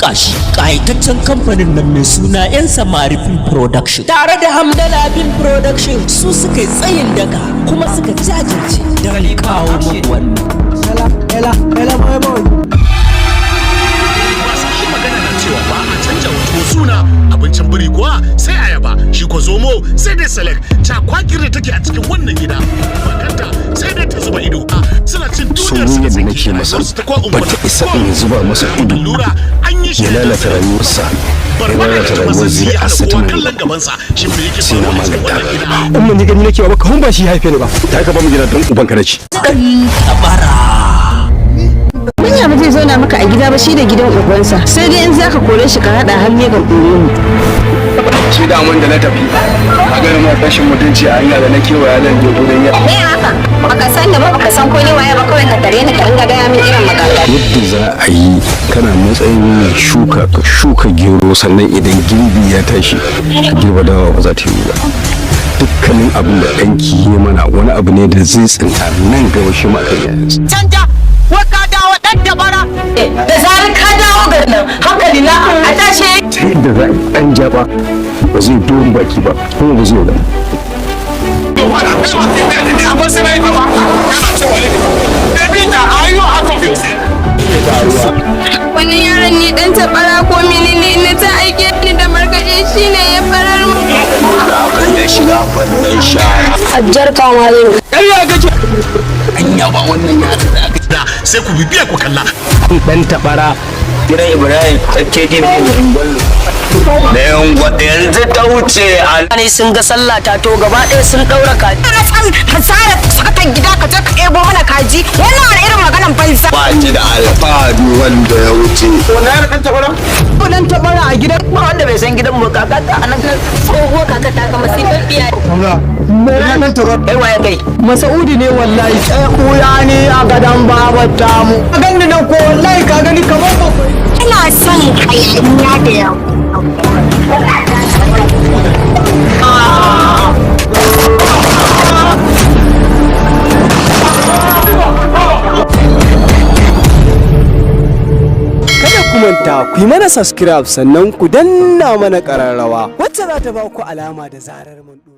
tuƙa shi ƙayataccen kamfanin nan mai suna 'Yan Samari Film Production tare da Hamdala Film Production su suka yi tsayin daka kuma suka jajirce don kawo muku wannan. Ela, ela, boy, boy. Masu iya magana na cewa ba a canja tuwo suna. Abincin biri kuwa sai ayaba, shi ko zomo sai dai select. Cakwakir da take a cikin wannan gida makanta sai dai ta zuba ido, suna cin duniyar su da Soyayyar da tsaki nake masa rayuwarsu ta ko ba ta isa in zuba masa ido allura an yi shi ya lalata rayuwarsa, ya lalata rayuwar zuri'arsa ta kowa nan kallon gabansa. Shin me yake sai na faruwa a cikin maganta. wannan gida? Umma, ni gani nake ba kaman ba shi haife ni ba. Ta ka ba mu gida don ubanka na ci. Ɗan Tabara. Kunya ba zai zauna maka a gida ba, shi da gidan ubansa. Sai dai in zaka kore shi ka hada har ne ka kore mu. Shi da da na tafi a ganin ma rashin mutunci a hanya da na kewaya zan je gurin ya. Me haka? Baka san da ba, baka san ko ni waye ba, kawai ka tare ni ka ringa gaya min irin magana. Yadda za a yi kana matsayin mai shuka, ka shuka gero, sannan idan girbi ya tashi ka girba dawa, ba za ta yi ba. Dukkanin abin da ɗanki ya mana wani abu ne da zai tsinta nan gaba shi ma kan yayansa. Canja wai ka dawo, Ɗan Tabara. Da zarar ka dawo garin nan, hankali na a tashe. Ta yadda za a yi ɗan jaba ba zai dogon baki ba kuma ba zai ba. Wani yaron ne Dan Tabara ko menene na ta aike ni da markaɗe, shine ya farar mu. Ajjar kama zai. Da sai ku bibiya ku kalla. Dan Tabara. Gidan Ibrahim keji da yan yanzu ta wuce a Ne sun ga sallah ta to gaba ɗaya sun ɗaura kaji. Na san ka sare sakatan gida ka je ka ɗebo mana kaji. Wannan wani irin maganan banza. Ba ki da alfahari wanda ya wuce. Dan Tabara a gidan. Ba wanda bai san gidan mu, kaka ta anan. Tsohuwa kaka ta kama sifaffiya. Dan Tabara. Kai waye kai? Masaudi ne wallahi. Sai kuya ne a gadan babar tamu. Ka gani nan ko wallahi ka gani kamar ba. Ina son hayaniya da yawa. Kada ku manta ku yi mana subscribe, sannan ku danna mana ƙararrawa wacce za ta ba ku alama da zarar mun ɗora.